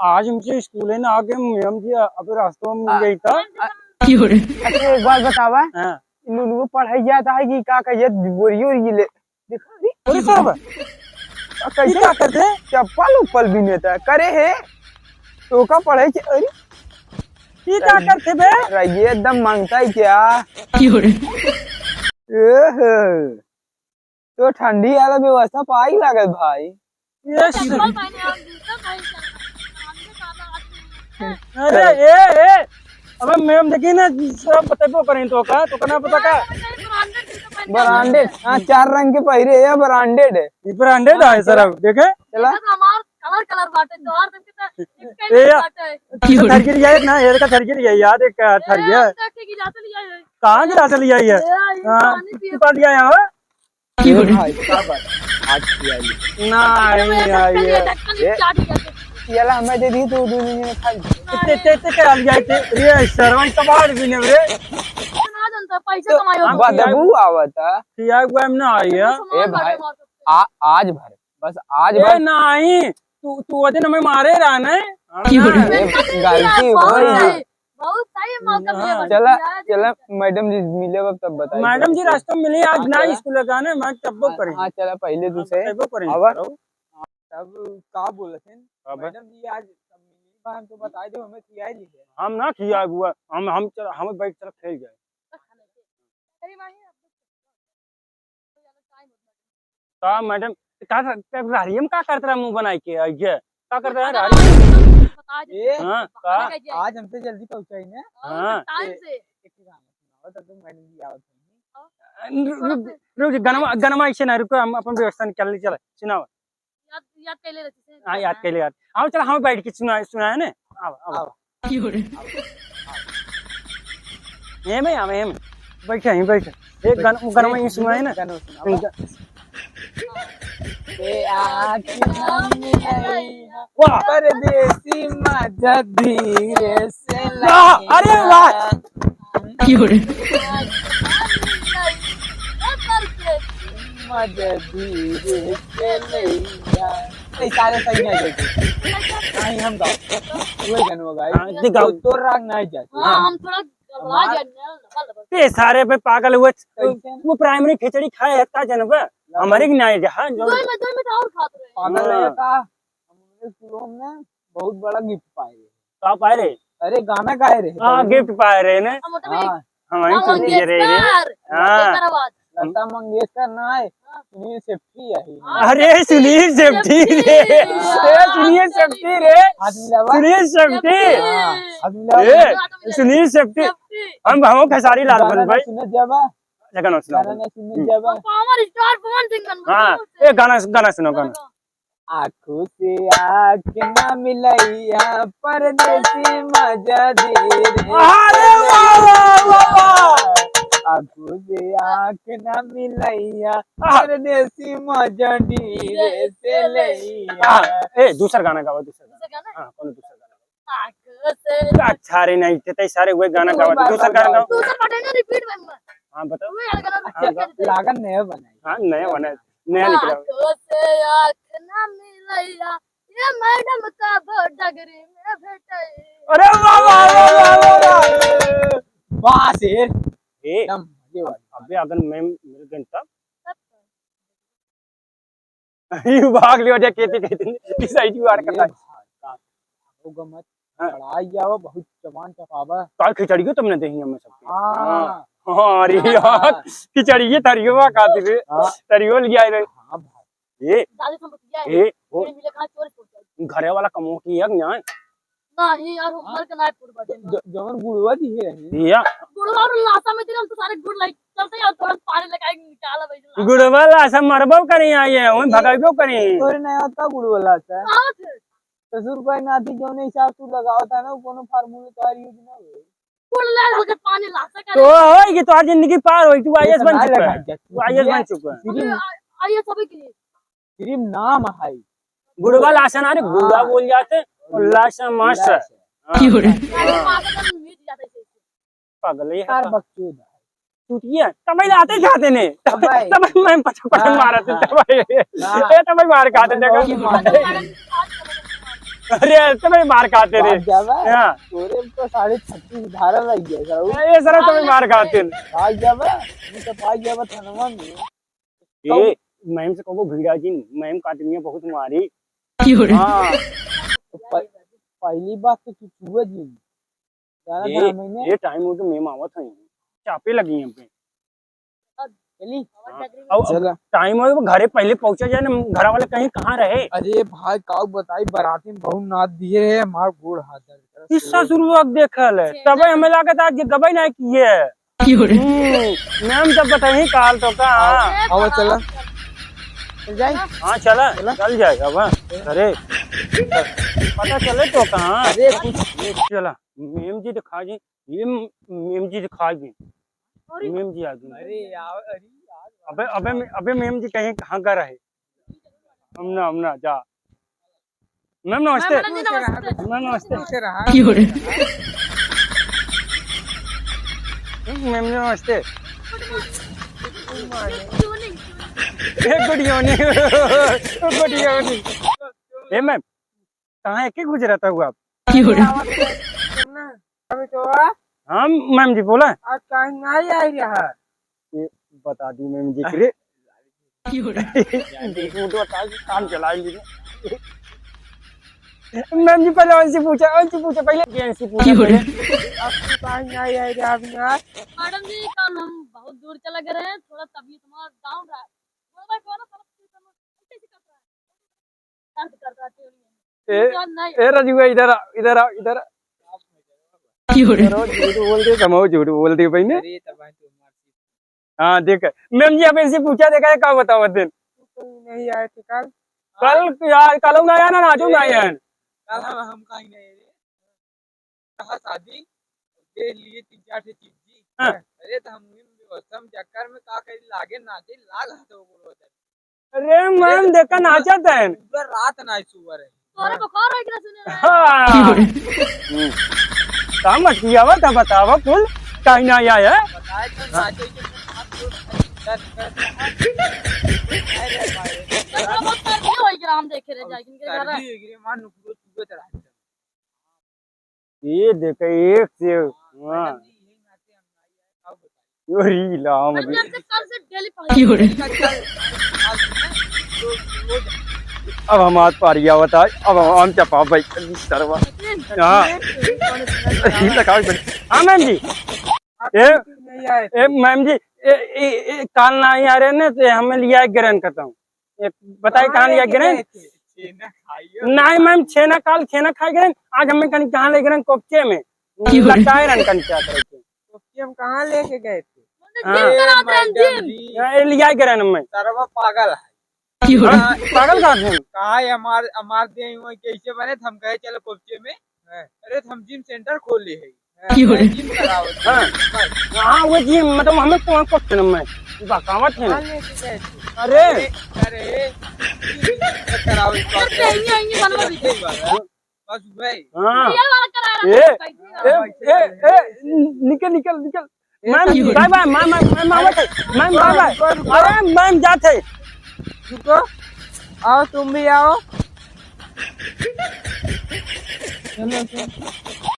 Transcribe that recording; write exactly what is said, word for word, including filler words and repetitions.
आज हमसे स्कूल है ना आके मैम जी अबे रास्ता में मिल गई था। क्यों रे? अच्छा, एक बात बतावा। हाँ। लुलुओ पढ़ाई जाता है कि का कहिए बोरियो ये ले। देखा रे। अरे साहब, आ कैसे का करते? चप्पल उप्पल भी नहीं था। करे है। तो का पढ़ाई के, अरे। ये का करते बे? रहिए एकदम मांगता है क्या? क्यों रे? ए हे। तो ठंडी वाला व्यवस्था पाई लागत भाई। ये चप्पल पहने और जूता पहन के हमने काला आदमी है। अरे, ए, ए, अबे मैम देखी ना, सब बतेबो करें तो का, तो का ना पता का? Branded जूता पहन के branded, हाँ, चार रंग के पहिरे, ये branded है। ये branded है सर, अब देखे? चला। ये तो हमार color color बाटे, तोहार सबके तो एक ए, यार, बाटे। थरगिर ये एक ना, ये का थरगिर ये याद एक, अ, थरगिर। ए, तो ठीक है, जाते लिया है। कहाँ की जाते लिया है? ए, ये हाँ, पानी पिए। तू कहाँ लिया है, हाँ? ए भाई, का बात? आज की आई। ना, ये नहीं आई है। ढक्कन ये चाट गया। ये ला, हमें दे दी, तू दो दिन में खा ली। ते, ते, ते क्या लिया है? रे, सरवन कबाड़ भी नहीं रे। ना जानता, पैसा तो कमाई हो। बदबू आवता। किया हुआ हम ना आई है। सामान ए भाई, बाटे हमारे। आ, आज भर, बस आज ए भर। नहीं, तू, तू वो दिन हमें मारे रहा ना। हम ना। ए, गलती हो गई। बहुत सही मौका मिला हाँ। बस चला, यार, चला, एकदम। मैडम जी मिले अब तब बताइए। मैडम जी रास्ता में मिली, आज हाँ, ना चला। स्कूल जाने, मैं तब्बो हाँ, करें। हाँ, चला, पहिले हाँ, दूसरे बताइबो करें। आवा। हाँ, तब का बोलत हैं? का बा? मैडम जी आज सब मिली बा, हम तो बताई दे, हमें खियाई ली है। हम ना खियाए हुआ, हम, हम चला, हम बैठ चला खेल जाए। अरे माही, अब का मैडम, का, का, का रहरिये में का करत रहा मुंह बनाई के? आइए, का करत रहा रहरिये में? बता दे। ए, हाँ, का? आज हमसे जल्दी पहुंचाई ने। हाँ। टाइम से। एक गाना सुनाओ, तब तो मैडम जी आवत हैं। रुक, रुक, रुक, गनमा, गनमा ऐसे ना रुको, हम अपन व्यवस्था निकाल ले, चला, सुनाओ। याद, याद कैले रहती से। हाँ, याद कैले याद। आओ, चला, हम बैठ के सुना, सुनाए ने। आओ, आओ। आओ। ए में, आ में, ए में। बैठे हैं, बैठे। एक गाना, गाना में ये सुनाए ना। गाना सुनाओ। इनका ए आँख ना मिलाई, वाह। परदेसी मजा धीरे से वाह, अरे वाह। लइया। क्यों रे? मजा धीरे से लइया। ए, सारे सही नहीं गए। नहीं, हम गाओ। वही गाना गाओ। हाँ, जी गाओ। तो, तोर राग नहीं जाते। हाँ, हम थोड़ा घबरा हमार गए ना, डबल, डबल। ए, सारे पे पागल हुए। कैसे? वो प्राइमरी खिचड़ी खाए है, का जनबे? हमारे की नहीं रहा, जो दो में, दो में तो और खाते रहे। पागल हाँ। है का? हम लोग स्कूलों में बहुत बड़ा गिफ्ट पाए रहे। का पाए रहे? अरे, गाना गाए रहे। हाँ, गिफ्ट पाए रहे ने। हम तो हाँ। हमारी हाँ, चुटकी रहे रे। मंगेशकर। हाँ। मंगेशकर आवाज। लता मंगेशकर ना है, हाँ। सुनील शेट्टी है। हाँ, अरे, शेट्टी। सुनील शेट्टी रे। शेट्टी। ए, सुनील शेट्टी रे। हाथ मिलावा। सुनील शेट्टी। शेट्टी। हाँ, हाथ मिलावा। ए, सुनील शेट्टी। शेट्टी। हम, हम खेसारी लाल गाना बन ना भाई। सुनत जाबा। अच्छा, गाना सुनाओ। गाना ना सुनत हम्म। जाबा। पावर स्टार पवन सिंह बन हाँ, भाई। ए, गाना, गाना सुनाओ, गाना। आँखों से आँख ना मिलैया, परदेसी मजा धीरे से अरे वाह, वाह, वाह, वाह। आँखों से आँख ना मिलैया, आह। परदेसी मजा धीरे से लैया। आह, ए, दूसर गाना गावा, दूसर गाना। दूसर गाना? हाँ, कौनो दूसर गाना। आँखों से अच्छा रे, नहीं, ते, ते सारे वही गाना गावा, दूसर गाना गावा। दूसर बटन ना repeat में। हाँ, बताओ। वही वाला गाना हाँ, repeat कर दे। लागन नया बनाई। हाँ, नया बना। नया निकला। आँखों से आँख ना मिलैया, ये मैडम का वो डगरी में भेटै। अरे वाह, वाह, वाह। वाह शेर। ए, एकदम मजे वाली। अबे अगर मैम मिल गई तब? तब तो। ई भाग लियो जे केती केती, ई साइड जुगाड़ करता है। ओ गमत, हाँ। बड़ा आइया हो, बहुत जवान चपावा। काल खिचड़ियो तुमने देही हमें सबके। हाँ। हाँ। हाँ, अरे हाँ। यार, खिचड़िये तरियो खातिर रे। हाँ। तरियो ले आए रे। हाँ भाई। ए, दादी तुम बतिया ए, ओ। ये मिले कहाँ चोर पहुंच जाए। घरे वाला कमो की एक न्याय। नहीं यार, वो हाँ। घर के नाय फूट बाटे। ज-, जवन गुड़वा दी है। भैया। गुड़वा और लाशा में तेरे हम तो सारे गुड़ लाइक चलते यार, तुरंत पानी लगाए निकाला भाई। गुड़वा लाशा मरबो करी आई है, वहीं भगाइबो करी। तोरे नहीं होता गुड़वा लाशा। कहाँ थे? ससुर कोई ना थी, जौन हिसाब तू लगावत है ना, वो कोनो फार्मूला तोहार यूज ना होई। कुल ले हल्के पानी लाशा करे। तो होई कि तोहार जिंदगी पार होई, तू आईएएस बन चुका है। तू आईएएस बन चुका है। अरे, आ-, आईएएस अभी के लिए। सिर्फ नाम है। गुड़वा लाशा ना रे, हाँ। गुड़वा बोल जाते और लाशा माशा। लाशा। हाँ। क्यों रे? अरे, माशा तो मिट जाता है। पागल है यार। बकचोद है। चुतिया, तब मैं आते जाते ने। तब, तब मैं पटक पटक हाँ, मारा थे, हाँ। तब मैं, हाँ। ए, तब मैं मार खाते थे। बहुत मार। अरे, तुम्हें मार खाते रे। भाग जावा। हाँ। तोरे तो साढ़े छत्तीस धारा लग गया, साहब। ए, साला तुम्हें मार खाते रे। भाग जावा, नहीं तो भाग जावा थानवा में। ए, मैम से कबो भिड़ा जिन, मैम काटनिया बहुत मारी। क्यों रे? हाँ। तो प-, पहली बात तो तू छुए जिन। जाना ए, था मैंने। ए, टाइम हो तो मैम आवत है। चापे लगी हम पे। चली? हाँ। अब, अब चला। टाइम हो, घरे पहले पहुंचा जाए ना, घर वाले कहीं कहाँ रहे? अरे भाई, काऊ बताई, बाराती में बहुत नाच दिए रहे, हमार गोड़ हाथ दर्द करत इस रहे। ससुर अब देखल है, तबे हमें लागत आज गबई ना किए। क्यों रे? हम्म, मैम तो बताई काल तो का। आओ, आओ, चला। चल जाए? हाँ, चला, चला। चल जाए अब, हाँ। अरे, पता चले तो कहाँ? अरे, कुछ ये चला, मैम जी दिखा जी, ये म-, मैम जी दिखा जी, अरे। मैम जी आ गई। अरे यार, अरे यार। अबे, अबे, अबे, मैम जी कहीं कहाँ का रहे? हम ना, हम ना, जा। मैम, नमस्ते। हाँ, मैडम जी, नमस्ते। मैम, नमस्ते। क्यों रे? मैम, नमस्ते। ए, good evening। Good evening। ए, मैम, कहाँ है? के गुजरत हो आप? क्यों रे? अभी तो आ। हाँ, मैम जी, बोला। आज काहे नहीं आई रहा? ये बता दी मैम जी के रे। क्यों रे? वो तो बता दी, काम चला ली। मैम जी, पहले उनसे पूछा, उनसे पूछा, पहले उनसे पूछा क्यों रे? पहले। अब तू काहे नहीं आई रहा अभी यार? मैडम जी, कल हम बहुत दूर चले गए रहे, थोड़ा तबीयत हमारा down रहा। बोलो भाई, कौन सा दर्द कर रहा है? ए, तो नहीं। ए रजुआ, इधर आ, इधर आ, इधर आ। क्यों रे? इधर आओ, झूठ बोल दे, हम झूठ बोल दे भाई ने। अरे, तब भाई तू मार हाँ, देख, मैम जी, आप इनसे पूछा, देखा है, का बतावत दिन? तुम नहीं आए थे कल? कल यार, कल ना आया ना, आज ना आया। कल हम, हम कहीं नहीं रे। कहा शादी, दे लिए तीन चार ठे चीज जी। हाँ। अरे, तो हम उन व्यवस्था में चक्कर में का करी, लागे नाचे, लाग हथो बोलो। अरे मैम, देखा नाचत है। पूरा रात नाच सुअर है। तोरे बुखार हो गया सुने रे। हाँ। हम्म। का मटकियावा था बतावा कुल, काहे ना आया है? बताए तो नाचे के साथ तो दस कर। अरे भाई। तो बहुत सर्दी हो गया, हम देखे रह जाए इनके घर। सर्दी हो गई रे, मान नुकरो चुगत रहा। ये देख, एक से, हाँ। अरे, ला, हम अरे, मैं तो कल से डेली पहन क्यों रे? अब हम आज पारिया बताए, अब हम, हम चपा भाई, सरवा। हाँ। हाँ, मैम जी। ए, ए, मैम जी, ए, ए, ए, काल ना आ रहे ने, तो हमें लिया एक ग्रहण करता हूँ। एक बताई कहाँ कहाँ लिया लेके ग्रहण? गए थे? छेना खाइयो। नहीं मैम, छेना काल छेना खाए ग्रहण, आज हमें कहीं कहाँ ले ग्रहण? कोपचे में। क्यों रे? लटकाए रहन कहीं क्या करे के। कोपचे में कहाँ लेके गए थे? हाँ। जिम कराते हैं, मैडम जिम। जी। ए, लिया ग्रहण में। सरवा पागल है। क्यों रे? हाँ, पागल कहाँ थे? कहा है हमार, हमार दे हुए कैसे बने, तो हम कहे चलो कोपचे में। हाँ। अरे, तो हम जिम सेंटर खोले है। क्यों रे? जिम करावत है। हाँ। हाँ, वो जिम, मतलब, हमें कौन को जन्म में बकावत है ना? हाँ, लेके गए थे। अरे। अरे, अरे, जिम करावत है। ये, ये बनवा दीजिए। सही बात है। बस भाई। हाँ। ये वाला करा रहा ए, है, ए, ए, ए, निकल, निकल, निकल। ए, मैम, क्यों रे? Bye bye, ma'am, ma'am, ma'am, आवत है। Ma'am, bye bye. रुको, रुको, रुको। अरे, मैम, जात है। रुको, आओ, तुम भी आओ। चलो, चलो।